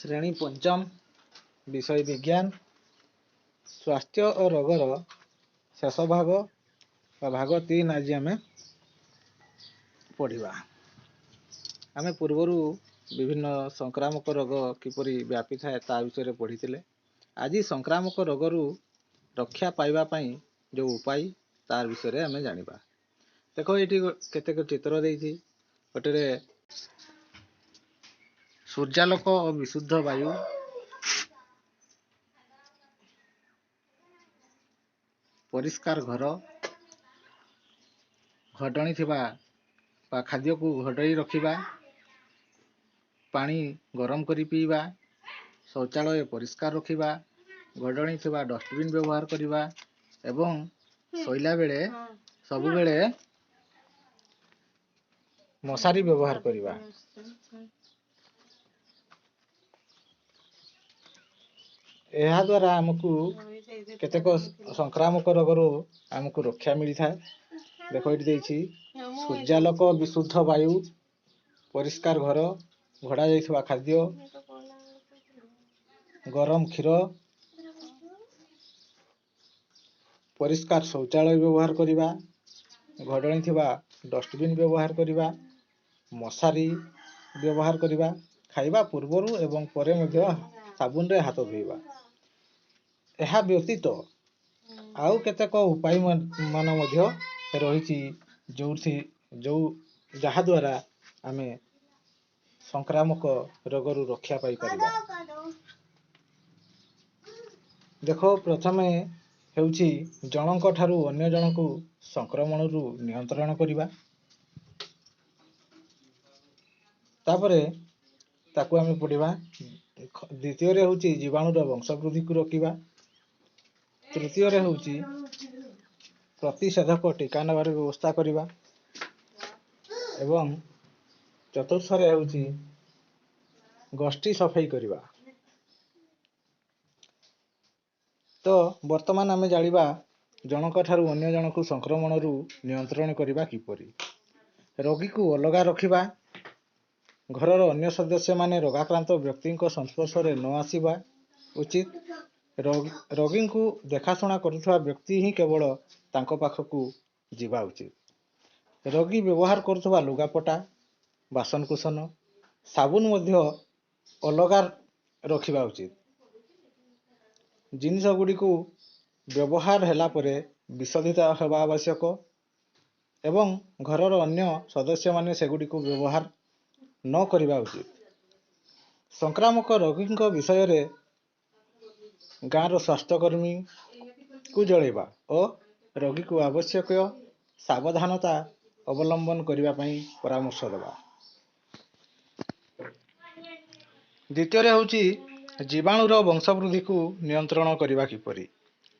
ଶ୍ରେଣୀ ପଞ୍ଚମ, ବିଷୟ ବିଜ୍ଞାନ, ସ୍ୱାସ୍ଥ୍ୟ ଓ ରୋଗର ଶେଷ ଭାଗ ବା ଭାଗ 3 ଆଜି ଆମେ ପଢ଼ିବା। ଆମେ ପୂର୍ବରୁ ବିଭିନ୍ନ ସଂକ୍ରାମକ ରୋଗ କିପରି ବ୍ୟାପିଥାଏ ତା ବିଷୟରେ ପଢ଼ିଥିଲେ। ଆଜି ସଂକ୍ରାମକ ରୋଗରୁ ରକ୍ଷା ପାଇବା ପାଇଁ ଯେଉଁ ଉପାୟ ତାର ବିଷୟରେ ଆମେ ଜାଣିବା। ଦେଖ, ଏଇଠି କେତେକ ଚିତ୍ର ଦେଇଛି। ଗୋଟେରେ ସୂର୍ଯ୍ୟାଲୋକ ଓ ବିଶୁଦ୍ଧ ବାୟୁ, ପରିଷ୍କାର ଘର, ଘଡଣୀ ଥିବା ବା ଖାଦ୍ୟକୁ ଘୋଡ଼େଇ ରଖିବା, ପାଣି ଗରମ କରି ପିଇବା, ଶୌଚାଳୟ ପରିଷ୍କାର ରଖିବା, ଘୋଡ଼ଣୀ ଥିବା ଡଷ୍ଟବିନ୍ ବ୍ୟବହାର କରିବା ଏବଂ ଶୋଇଲା ବେଳେ ସବୁବେଳେ ମଶାରୀ ବ୍ୟବହାର କରିବା। ଏହାଦ୍ୱାରା ଆମକୁ କେତେକ ସଂକ୍ରାମକ ରୋଗରୁ ଆମକୁ ରକ୍ଷା ମିଳିଥାଏ। ଦେଖ, ଏଇଠି ଦେଇଛି ସୂର୍ଯ୍ୟାଲୋକ, ବିଶୁଦ୍ଧ ବାୟୁ, ପରିଷ୍କାର ଘର, ଘୋଡ଼ା ଯାଇଥିବା ଖାଦ୍ୟ, ଗରମ କ୍ଷୀର, ପରିଷ୍କାର ଶୌଚାଳୟ ବ୍ୟବହାର କରିବା, ଘୋଡ଼ଣୀ ଥିବା ଡଷ୍ଟବିନ୍ ବ୍ୟବହାର କରିବା, ମଶାରୀ ବ୍ୟବହାର କରିବା, ଖାଇବା ପୂର୍ବରୁ ଏବଂ ପରେ ମଧ୍ୟ ସାବୁନରେ ହାତ ଧୋଇବା। ଏହା ବ୍ୟତୀତ ଆଉ କେତେକ ଉପାୟ ମାନ ମଧ୍ୟ ରହିଛି, ଯେଉଁଥି ଯେଉଁ ଯାହାଦ୍ୱାରା ଆମେ ସଂକ୍ରାମକ ରୋଗରୁ ରକ୍ଷା ପାଇପାରିବା। ଦେଖ, ପ୍ରଥମେ ହେଉଛି ଜଣଙ୍କ ଠାରୁ ଅନ୍ୟ ଜଣକୁ ସଂକ୍ରମଣରୁ ନିୟନ୍ତ୍ରଣ କରିବା। ତାପରେ ତାକୁ ଆମେ ପଢ଼ିବା। ଦ୍ୱିତୀୟରେ ହେଉଛି ଜୀବାଣୁର ବଂଶବୃଦ୍ଧିକୁ ରୋକିବା। ତୃତୀୟରେ ହେଉଛି ପ୍ରତିଷେଧକ ଟୀକା ନେବାର ବ୍ୟବସ୍ଥା କରିବା ଏବଂ ଚତୁର୍ଥରେ ହେଉଛି ଗୋଷ୍ଠୀ ସଫେଇ କରିବା। ତ ବର୍ତ୍ତମାନ ଆମେ ଜାଣିବା ଜଣଙ୍କ ଠାରୁ ଅନ୍ୟ ଜଣକୁ ସଂକ୍ରମଣରୁ ନିୟନ୍ତ୍ରଣ କରିବା କିପରି। ରୋଗୀକୁ ଅଲଗା ରଖିବା, ଘରର ଅନ୍ୟ ସଦସ୍ୟମାନେ ରୋଗାକ୍ରାନ୍ତ ବ୍ୟକ୍ତିଙ୍କ ସଂସ୍ପର୍ଶରେ ନ ଆସିବା ଉଚିତ। ରୋଗୀଙ୍କୁ ଦେଖାଶୁଣା କରୁଥିବା ବ୍ୟକ୍ତି ହିଁ କେବଳ ତାଙ୍କ ପାଖକୁ ଯିବା ଉଚିତ। ରୋଗୀ ବ୍ୟବହାର କରୁଥିବା ଲୁଗାପଟା, ବାସନକୁସନ, ସାବୁନ ମଧ୍ୟ ଅଲଗା ରଖିବା ଉଚିତ। ଜିନିଷ ଗୁଡ଼ିକୁ ବ୍ୟବହାର ହେଲା ପରେ ବିଶୋଧିତ ହେବା ଆବଶ୍ୟକ ଏବଂ ଘରର ଅନ୍ୟ ସଦସ୍ୟମାନେ ସେଗୁଡ଼ିକୁ ବ୍ୟବହାର ନ କରିବା ଉଚିତ। ସଂକ୍ରାମକ ରୋଗୀଙ୍କ ବିଷୟରେ ଗାଁର ସ୍ୱାସ୍ଥ୍ୟକର୍ମୀକୁ ଜଣାଇବା ଓ ରୋଗୀକୁ ଆବଶ୍ୟକୀୟ ସାବଧାନତା ଅବଲମ୍ବନ କରିବା ପାଇଁ ପରାମର୍ଶ ଦେବା। ଦ୍ୱିତୀୟରେ ହେଉଛି ଜୀବାଣୁର ବଂଶବୃଦ୍ଧିକୁ ନିୟନ୍ତ୍ରଣ କରିବା କିପରି।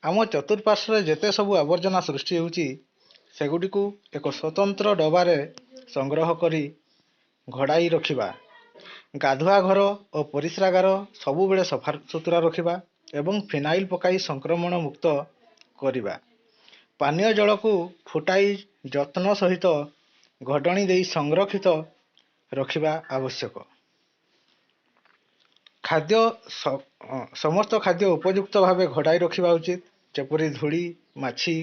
ଆମ ଚତୁଃପାର୍ଶ୍ୱରେ ଯେତେ ସବୁ ଆବର୍ଜନା ସୃଷ୍ଟି ହେଉଛି, ସେଗୁଡ଼ିକୁ ଏକ ସ୍ୱତନ୍ତ୍ର ଡବାରେ ସଂଗ୍ରହ କରି ଘୋଡ଼ାଇ ରଖିବା, ଗାଧୁଆ ଘର ଓ ପରିସ୍ରାଗାର ସବୁବେଳେ ସଫାସୁତୁରା ରଖିବା ଏବଂ ଫିନାଇଲ୍ ପକାଇ ସଂକ୍ରମଣ ମୁକ୍ତ କରିବା, ପାନୀୟ ଜଳକୁ ଫୁଟାଇ ଯତ୍ନ ସହିତ ଘୋଡ଼ଣୀ ଦେଇ ସଂରକ୍ଷିତ ରଖିବା ଆବଶ୍ୟକ। ଖାଦ୍ୟ, ସମସ୍ତ ଖାଦ୍ୟ ଉପଯୁକ୍ତ ଭାବେ ଘୋଡ଼ାଇ ରଖିବା ଉଚିତ, ଯେପରି ଧୂଳି, ମାଛି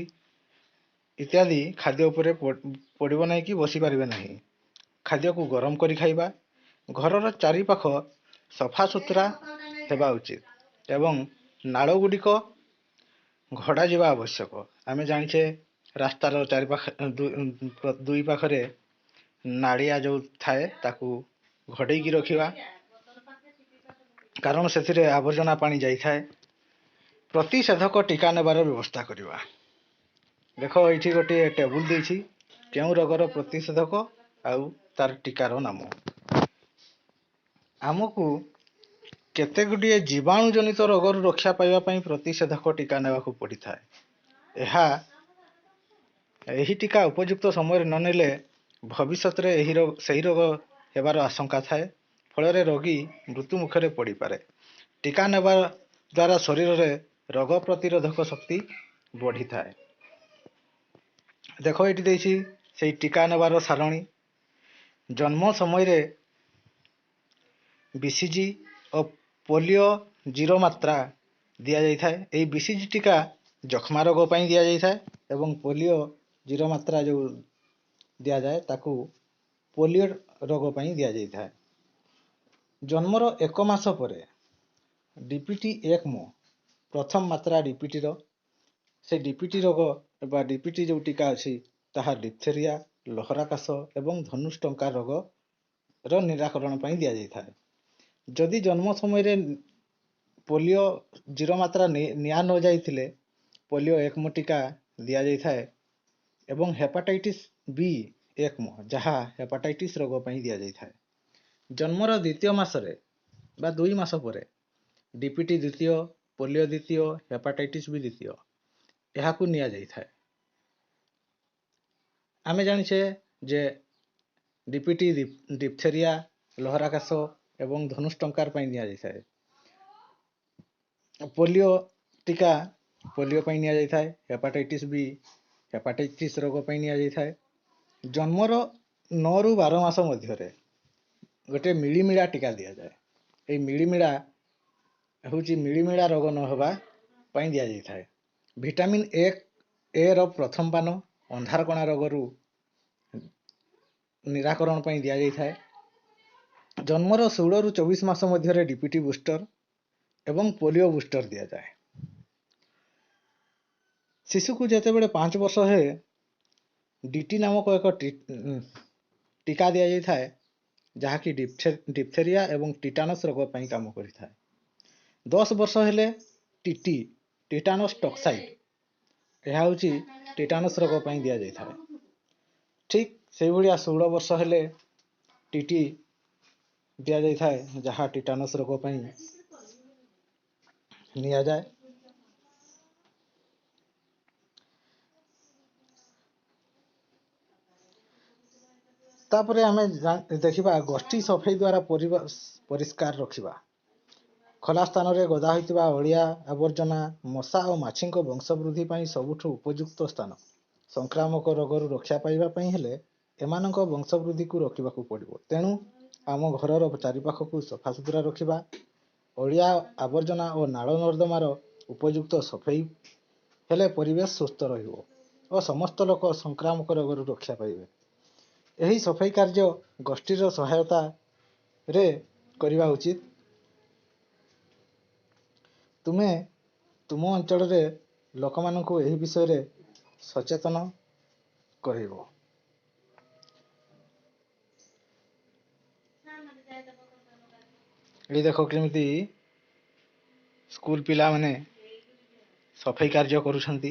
ଇତ୍ୟାଦି ଖାଦ୍ୟ ଉପରେ ପଡ଼ିବ ନାହିଁ କି ବସିପାରିବେ ନାହିଁ। ଖାଦ୍ୟକୁ ଗରମ କରି ଖାଇବା। ଘରର ଚାରିପାଖ ସଫାସୁତୁରା ହେବା ଉଚିତ ଏବଂ ନାଳ ଗୁଡ଼ିକ ଘୋଡ଼ାଯିବା ଆବଶ୍ୟକ। ଆମେ ଜାଣିଛେ, ରାସ୍ତାର ଚାରିପାଖ ଦୁଇ ପାଖରେ ନାଳିଆ ଯେଉଁ ଥାଏ, ତାକୁ ଘୋଡ଼େଇକି ରଖିବା, କାରଣ ସେଥିରେ ଆବର୍ଜନା ପାଣି ଯାଇଥାଏ। ପ୍ରତିଷେଧକ ଟୀକା ନେବାର ବ୍ୟବସ୍ଥା କରିବା। ଦେଖ, ଏଇଠି ଗୋଟିଏ ଟେବୁଲ ଦେଇଛି, କେଉଁ ରୋଗର ପ୍ରତିଷେଧକ ଆଉ ତାର ଟୀକାର ନାମ। ଆମକୁ କେତେ ଗୁଡ଼ିଏ ଜୀବାଣୁ ଜନିତ ରୋଗରୁ ରକ୍ଷା ପାଇବା ପାଇଁ ପ୍ରତିଷେଧକ ଟୀକା ନେବାକୁ ପଡ଼ିଥାଏ। ଏହି ଟୀକା ଉପଯୁକ୍ତ ସମୟରେ ନ ନେଲେ ଭବିଷ୍ୟତରେ ଏହି ରୋଗ ସେହି ରୋଗ ହେବାର ଆଶଙ୍କା ଥାଏ, ଫଳରେ ରୋଗୀ ମୃତ୍ୟୁ ମୁଖରେ ପଡ଼ିପାରେ। ଟୀକା ନେବା ଦ୍ୱାରା ଶରୀରରେ ରୋଗ ପ୍ରତିରୋଧକ ଶକ୍ତି ବଢ଼ିଥାଏ। ଦେଖ, ଏଇଠି ଦେଇଛି ସେଇ ଟୀକା ନେବାର ସାରଣୀ। ଜନ୍ମ ସମୟରେ ବିସିଜି ଓ ପୋଲିଓ 0 ମାତ୍ରା ଦିଆଯାଇଥାଏ। ଏହି ବିସିଜି ଟୀକା ଯକ୍ଷ୍ମା ରୋଗ ପାଇଁ ଦିଆଯାଇଥାଏ ଏବଂ ପୋଲିଓ 0 ମାତ୍ରା ଯେଉଁ ଦିଆଯାଏ ତାକୁ ପୋଲିଓ ରୋଗ ପାଇଁ ଦିଆଯାଇଥାଏ। ଜନ୍ମର 1 ମାସ ପରେ ଡିପିଟି 1 ପ୍ରଥମ ମାତ୍ରା ଡିପିଟିର, ସେ ଡିପିଟି ରୋଗ ବା ଡିପିଟି ଯେଉଁ ଟୀକା ଅଛି ତାହା ଡିପଥେରିଆ, ଲହରା କାଶ ଏବଂ ଧନୁଷ୍ଟଙ୍କା ରୋଗର ନିରାକରଣ ପାଇଁ ଦିଆଯାଇଥାଏ। ଯଦି ଜନ୍ମ ସମୟରେ ପୋଲିଓ 0 ମାତ୍ରା ନିଆ ନ ଯାଇଥିଲେ ପୋଲିଓ 1 ଟୀକା ଦିଆଯାଇଥାଏ ଏବଂ ହେପାଟାଇଟିସ୍ ବି 1 ଯାହା ହେପାଟାଇଟିସ୍ ରୋଗ ପାଇଁ ଦିଆଯାଇଥାଏ। ଜନ୍ମର ଦ୍ୱିତୀୟ ମାସରେ ବା 2 ମାସ ପରେ ଡିପିଟି ଦ୍ୱିତୀୟ, ପୋଲିଓ ଦ୍ୱିତୀୟ, ହେପାଟାଇଟିସ୍ ବି ଦ୍ୱିତୀୟ ଏହାକୁ ନିଆଯାଇଥାଏ। ଆମେ ଜାଣିଛେ ଯେ ଡିପିଟି ଡିପଥେରିଆ, ଲହରା କାଶ ଏବଂ ଧନୁଷ୍ଟଙ୍କାର ପାଇଁ ନିଆଯାଇଥାଏ। ପୋଲିଓ ଟୀକା ପୋଲିଓ ପାଇଁ ନିଆଯାଇଥାଏ। ହେପାଟାଇଟିସ୍ ବି ହେପାଟାଇଟିସ୍ ରୋଗ ପାଇଁ ନିଆଯାଇଥାଏ। ଜନ୍ମର 9ରୁ 12 ମାସ ମଧ୍ୟରେ ଗୋଟେ ମିଳିମିଳା ଟୀକା ଦିଆଯାଏ। ଏଇ ମିଳିମିଳା ହେଉଛି ମିଳିମିଳା ରୋଗ ନ ହେବା ପାଇଁ ଦିଆଯାଇଥାଏ। ଭିଟାମିନ୍ ଏ ର ପ୍ରଥମ ପାନ ଅନ୍ଧାରକଣା ରୋଗରୁ ନିରାକରଣ ପାଇଁ ଦିଆଯାଇଥାଏ। ଜନ୍ମର 16ରୁ 24 ମାସ ମଧ୍ୟରେ ଡିପିଟି ବୁଷ୍ଟର ଏବଂ ପୋଲିଓ ବୁଷ୍ଟର ଦିଆଯାଏ। ଶିଶୁକୁ ଯେତେବେଳେ 5 ବର୍ଷ ହୁଏ ଡିଟି ନାମକ ଏକ ଟୀକା ଦିଆଯାଇଥାଏ, ଯାହାକି ଡିପଥେରିଆ ଏବଂ ଟିଟାନସ୍ ରୋଗ ପାଇଁ କାମ କରିଥାଏ। 10 ବର୍ଷ ହେଲେ ଟିଟି, ଟିଟାନସ୍ ଟକ୍ସାଇଡ୍, ଏହା ହେଉଛି ଟିଟାନସ୍ ରୋଗ ପାଇଁ ଦିଆଯାଇଥାଏ। ଠିକ୍ ସେଇଭଳିଆ 16 ବର୍ଷ ହେଲେ ଟିଟି ଦିଆଯାଇଥାଏ, ଯାହା ଟିଟାନସ୍ ରୋଗ ପାଇଁ ନିଆଯାଏ। ତାପରେ ଆମେ ଦେଖିବା ଗୋଷ୍ଠୀ ସଫେଇ ଦ୍ୱାରା ପରିଷ୍କାର ରଖିବା। ଖୋଲା ସ୍ଥାନରେ ଗଦା ହୋଇଥିବା ଅଳିଆ ଆବର୍ଜନା ମଶା ଓ ମାଛିଙ୍କ ବଂଶବୃଦ୍ଧି ପାଇଁ ସବୁଠୁ ଉପଯୁକ୍ତ ସ୍ଥାନ। ସଂକ୍ରାମକ ରୋଗରୁ ରକ୍ଷା ପାଇବା ପାଇଁ ହେଲେ ଏମାନଙ୍କ ବଂଶବୃଦ୍ଧିକୁ ରୋକିବାକୁ ପଡ଼ିବ। ତେଣୁ ଆମ ଘରର ଚାରିପାଖକୁ ସଫାସୁତୁରା ରଖିବା, ଅଳିଆ ଆବର୍ଜନା ଓ ନାଳ ନର୍ଦ୍ଦମାର ଉପଯୁକ୍ତ ସଫେଇ ହେଲେ ପରିବେଶ ସୁସ୍ଥ ରହିବ ଓ ସମସ୍ତ ଲୋକ ସଂକ୍ରାମକ ରୋଗରୁ ରକ୍ଷା ପାଇବେ। ଏହି ସଫେଇ କାର୍ଯ୍ୟ ଗୋଷ୍ଠୀର ସହାୟତାରେ କରିବା ଉଚିତ। ତୁମେ ତୁମ ଅଞ୍ଚଳରେ ଲୋକମାନଙ୍କୁ ଏହି ବିଷୟରେ ସଚେତନ କରାଇବ। ଏଇ ଦେଖ କେମିତି ସ୍କୁଲ ପିଲାମାନେ ସଫେଇ କାର୍ଯ୍ୟ କରୁଛନ୍ତି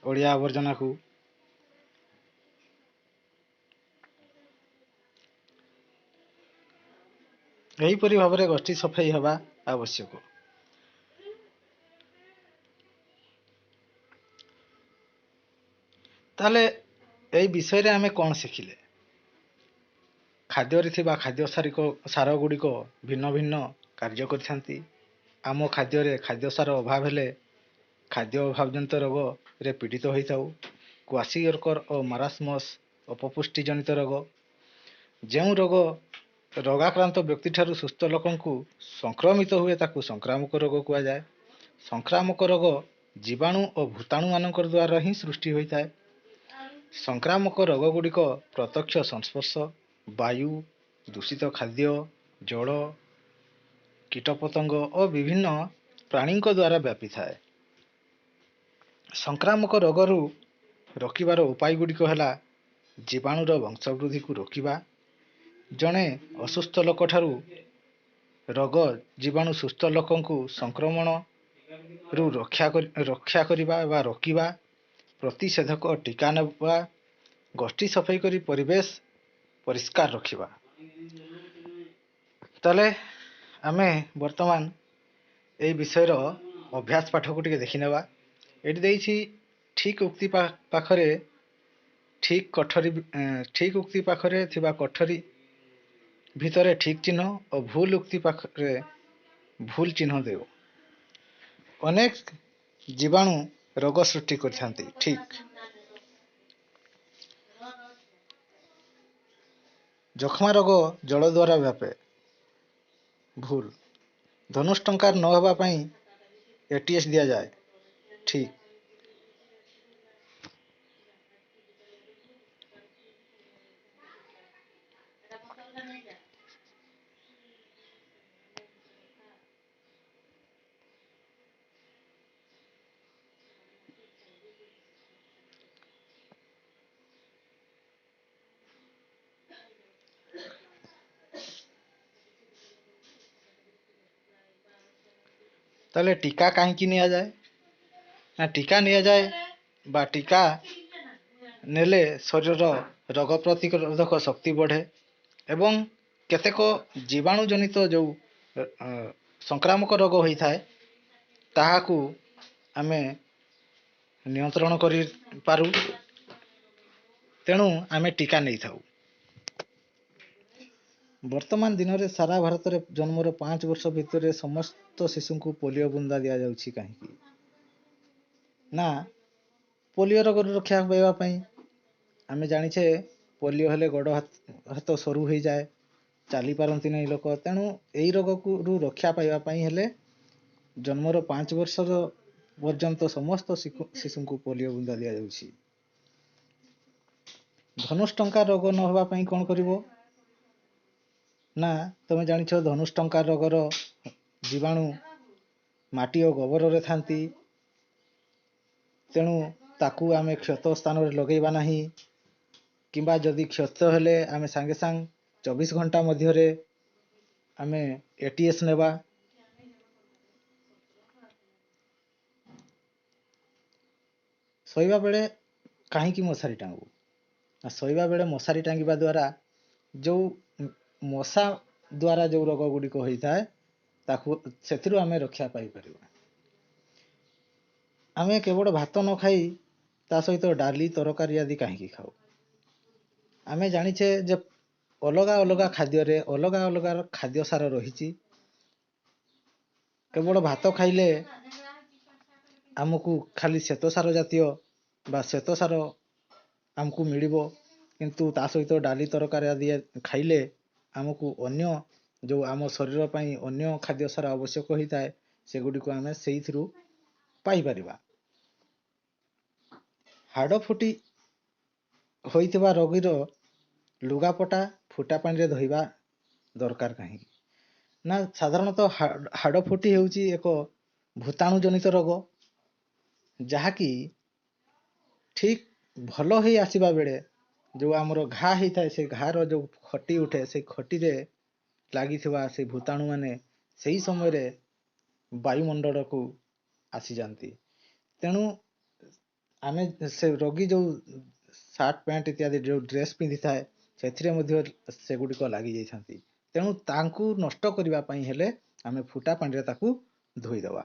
ଅଳିଆ ଆବର୍ଜନାକୁ। ଏହିପରି ଭାବରେ ଗୋଷ୍ଠୀ ସଫେଇ ହେବା ଆବଶ୍ୟକ। ତାହେଲେ ଏଇ ବିଷୟରେ ଆମେ କ'ଣ ଶିଖିଲେ? ଖାଦ୍ୟରେ ଥିବା ଖାଦ୍ୟ ସାର ଗୁଡ଼ିକ ଭିନ୍ନ ଭିନ୍ନ କାର୍ଯ୍ୟ କରିଥାନ୍ତି। ଆମ ଖାଦ୍ୟରେ ଖାଦ୍ୟ ସାର ଅଭାବ ହେଲେ ଖାଦ୍ୟ ଅଭାବଜନିତ ରୋଗରେ ପୀଡ଼ିତ ହୋଇଥାଉ। କ୍ୱାସିୟର୍କର ଓ ମାରାସ୍ମସ୍ ଅପପୁଷ୍ଟି ଜନିତ ରୋଗ। ଯେଉଁ ରୋଗ ରୋଗାକ୍ରାନ୍ତ ବ୍ୟକ୍ତିଠାରୁ ସୁସ୍ଥ ଲୋକଙ୍କୁ ସଂକ୍ରମିତ ହୁଏ ତାକୁ ସଂକ୍ରାମକ ରୋଗ କୁହାଯାଏ। ସଂକ୍ରାମକ ରୋଗ ଜୀବାଣୁ ଓ ଭୂତାଣୁମାନଙ୍କ ଦ୍ୱାରା ହିଁ ସୃଷ୍ଟି ହୋଇଥାଏ। ସଂକ୍ରାମକ ରୋଗଗୁଡ଼ିକ ପ୍ରତ୍ୟକ୍ଷ ସଂସ୍ପର୍ଶ, ବାୟୁ, ଦୂଷିତ ଖାଦ୍ୟ, ଜଳ, କୀଟପତଙ୍ଗ ଓ ବିଭିନ୍ନ ପ୍ରାଣୀଙ୍କ ଦ୍ୱାରା ବ୍ୟାପିଥାଏ। ସଂକ୍ରାମକ ରୋଗରୁ ରୋକିବାର ଉପାୟଗୁଡ଼ିକ ହେଲା ଜୀବାଣୁର ବଂଶବୃଦ୍ଧିକୁ ରୋକିବା, ଜଣେ ଅସୁସ୍ଥ ଲୋକଠାରୁ ରୋଗ ଜୀବାଣୁ ସୁସ୍ଥ ଲୋକଙ୍କୁ ସଂକ୍ରମଣରୁ ରକ୍ଷା କରିବା ବା ରୋକିବା, ପ୍ରତିଷେଧକ ଟୀକା ନେବା, ଗୋଷ୍ଠୀ ସଫେଇ କରି ପରିବେଶ ପରିଷ୍କାର ରଖିବା। ତାହେଲେ ଆମେ ବର୍ତ୍ତମାନ ଏଇ ବିଷୟର ଅଭ୍ୟାସ ପାଠକୁ ଟିକେ ଦେଖିନେବା। ଏଠି ଦେଇଛି ଠିକ୍ ଉକ୍ତି ପାଖରେ ଠିକ୍ କୋଠରୀ, ଠିକ୍ ଉକ୍ତି ପାଖରେ ଥିବା କୋଠରୀ ଭିତରେ ଠିକ୍ ଚିହ୍ନ ଓ ଭୁଲ ଉକ୍ତି ପାଖରେ ଭୁଲ ଚିହ୍ନ ଦେବ। ଅନେକ ଜୀବାଣୁ ରୋଗ ସୃଷ୍ଟି କରିଥାନ୍ତି। ଠିକ୍। ଯକ୍ଷ୍ମା ରୋଗ ଜଳ ଦ୍ୱାରା ବ୍ୟାପେ। ଭୁଲ। ଧନୁଷ୍ଟଙ୍କାର ନ ହେବା ପାଇଁ ATS ଦିଆଯାଏ, ଠିକ୍। ତାହେଲେ ଟୀକା କାହିଁକି ନିଆଯାଏ? ନା ଟୀକା ନିଆଯାଏ ବା ଟୀକା ନେଲେ ଶରୀରର ରୋଗ ପ୍ରତିରୋଧକ ଶକ୍ତି ବଢ଼େ ଏବଂ କେତେକ ଜୀବାଣୁ ଜନିତ ଯେଉଁ ସଂକ୍ରାମକ ରୋଗ ହୋଇଥାଏ ତାହାକୁ ଆମେ ନିୟନ୍ତ୍ରଣ କରିପାରୁ, ତେଣୁ ଆମେ ଟୀକା ନେଇଥାଉ। ବର୍ତ୍ତମାନ ଦିନରେ ସାରା ଭାରତରେ ଜନ୍ମର 5 ବର୍ଷ ଭିତରେ ସମସ୍ତ ଶିଶୁଙ୍କୁ ପୋଲିଓ ବୁନ୍ଦା ଦିଆଯାଉଛି କାହିଁକି? ନା ପୋଲିଓ ରୋଗରୁ ରକ୍ଷା ପାଇବା ପାଇଁ। ଆମେ ଜାଣିଛେ ପୋଲିଓ ହେଲେ ଗୋଡ଼ ହାତ ସରୁ ହୋଇଯାଏ, ଚାଲିପାରନ୍ତି ନାହିଁ ଲୋକ। ତେଣୁ ଏଇ ରୋଗରୁ ରକ୍ଷା ପାଇବା ପାଇଁ ହେଲେ ଜନ୍ମର 5 ବର୍ଷର ପର୍ଯ୍ୟନ୍ତ ସମସ୍ତ ଶିଶୁଙ୍କୁ ପୋଲିଓ ବୁନ୍ଦା ଦିଆଯାଉଛି। ଧନୁଷ୍ଟଙ୍କା ରୋଗ ନ ହେବା ପାଇଁ କ'ଣ କରିବ? ନା ତୁମେ ଜାଣିଛ ଧନୁଷ୍ଟଙ୍କା ରୋଗର ଜୀବାଣୁ ମାଟି ଓ ଗୋବରରେ ଥାନ୍ତି, ତେଣୁ ତାକୁ ଆମେ କ୍ଷତ ସ୍ଥାନରେ ଲଗାଇବା ନାହିଁ, କିମ୍ବା ଯଦି କ୍ଷତ ହେଲେ ଆମେ ସାଙ୍ଗେ ସାଙ୍ଗେ 24 ଘଣ୍ଟା ମଧ୍ୟରେ ଆମେ ATS ନେବା। ଶୋଇବା ବେଳେ କାହିଁକି ମଶାରୀ ଟାଙ୍ଗୁ? ନା ଶୋଇବା ବେଳେ ମଶାରୀ ଟାଙ୍ଗିବା ଦ୍ୱାରା ଯେଉଁ ମଶା ଦ୍ୱାରା ଯେଉଁ ରୋଗ ଗୁଡ଼ିକ ହୋଇଥାଏ ତାକୁ ସେଥିରୁ ଆମେ ରକ୍ଷା ପାଇପାରିବା। ଆମେ କେବଳ ଭାତ ନ ଖାଇ ତା ସହିତ ଡାଲି ତରକାରୀ ଆଦି କାହିଁକି ଖାଉ? ଆମେ ଜାଣିଛେ ଯେ ଅଲଗା ଅଲଗା ଖାଦ୍ୟରେ ଅଲଗା ଅଲଗା ଖାଦ୍ୟ ସାର ରହିଛି। କେବଳ ଭାତ ଖାଇଲେ ଆମକୁ ଖାଲି ଶ୍ଵେତସାର ଜାତୀୟ ବା ଶ୍ଵେତସାର ଆମକୁ ମିଳିବ, କିନ୍ତୁ ତା ସହିତ ଡାଲି ତରକାରୀ ଆଦି ଖାଇଲେ ଆମକୁ ଅନ୍ୟ ଯେଉଁ ଆମ ଶରୀର ପାଇଁ ଅନ୍ୟ ଖାଦ୍ୟ ସାର ଆବଶ୍ୟକ ହୋଇଥାଏ ସେଗୁଡ଼ିକୁ ଆମେ ସେଇଥିରୁ ପାଇପାରିବା। ହାଡ଼ ଫୁଟି ହୋଇଥିବା ରୋଗୀର ଲୁଗାପଟା ଫୁଟା ପାଣିରେ ଧୋଇବା ଦରକାର କାହିଁକି? ନା ସାଧାରଣତଃ ହାଡ଼ ଫୁଟି ହେଉଛି ଏକ ଭୂତାଣୁ ଜନିତ ରୋଗ, ଯାହାକି ଠିକ୍ ଭଲ ହେଇ ଆସିବା ବେଳେ ଯେଉଁ ଆମର ଘା ହେଇଥାଏ ସେ ଘାର ଯେଉଁ ଖଟି ଉଠେ ସେଇ ଖଟିରେ ଲାଗିଥିବା ସେଇ ଭୂତାଣୁମାନେ ସେଇ ସମୟରେ ବାୟୁମଣ୍ଡଳକୁ ଆସିଯାଆନ୍ତି। ତେଣୁ ଆମେ ସେ ରୋଗୀ ଯେଉଁ ସାର୍ଟ ପ୍ୟାଣ୍ଟ ଇତ୍ୟାଦି ଯେଉଁ ଡ୍ରେସ୍ ପିନ୍ଧିଥାଏ ସେଥିରେ ମଧ୍ୟ ସେଗୁଡ଼ିକ ଲାଗିଯାଇଥାନ୍ତି। ତେଣୁ ତାଙ୍କୁ ନଷ୍ଟ କରିବା ପାଇଁ ହେଲେ ଆମେ ଫୁଟା ପାଣିରେ ତାକୁ ଧୋଇଦେବା।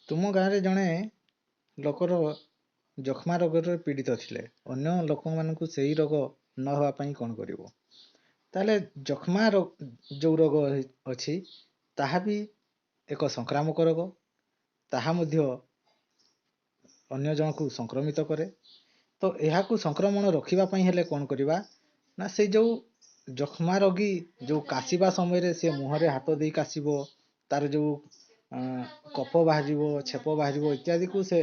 ତୁମ ଗାଁରେ ଜଣେ ଲୋକର ଯକ୍ଷ୍ମା ରୋଗରେ ପୀଡ଼ିତ ଥିଲେ, ଅନ୍ୟ ଲୋକମାନଙ୍କୁ ସେଇ ରୋଗ ନ ହେବା ପାଇଁ କ'ଣ କରିବ? ତାହେଲେ ଯକ୍ଷ୍ମା ଯେଉଁ ରୋଗ ଅଛି ତାହା ବି ଏକ ସଂକ୍ରାମକ ରୋଗ, ତାହା ମଧ୍ୟ ଅନ୍ୟ ଜଣକୁ ସଂକ୍ରମିତ କରେ। ତ ଏହାକୁ ସଂକ୍ରମଣ ରୋକିବା ପାଇଁ ହେଲେ କ'ଣ କରିବା? ନା ସେଇ ଯେଉଁ ଯକ୍ଷ୍ମା ରୋଗୀ ଯେଉଁ କାଶିବା ସମୟରେ ସେ ମୁହଁରେ ହାତ ଦେଇ କାଶିବ, ତାର ଯେଉଁ କଫ ବାହାରିବ, ଛେପ ବାହାରିବ ଇତ୍ୟାଦିକୁ ସେ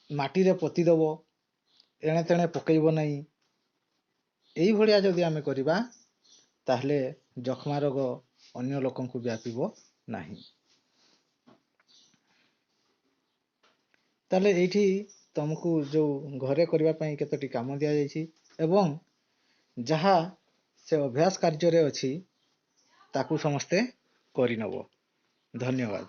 ମାଟିରେ ପୋତିଦେବ, ଏଣେ ତେଣେ ପକେଇବ ନାହିଁ। ଏଇଭଳିଆ ଯଦି ଆମେ କରିବା ତାହେଲେ ଯକ୍ଷ୍ମା ରୋଗ ଅନ୍ୟ ଲୋକଙ୍କୁ ବ୍ୟାପିବ ନାହିଁ। ତାହେଲେ ଏଇଠି ତମକୁ ଯେଉଁ ଘରେ କରିବା ପାଇଁ କେତୋଟି କାମ ଦିଆଯାଇଛି ଏବଂ ଯାହା ସେ ଅଭ୍ୟାସ କାର୍ଯ୍ୟରେ ଅଛି ତାକୁ ସମସ୍ତେ କରିନେବ। ଧନ୍ୟବାଦ।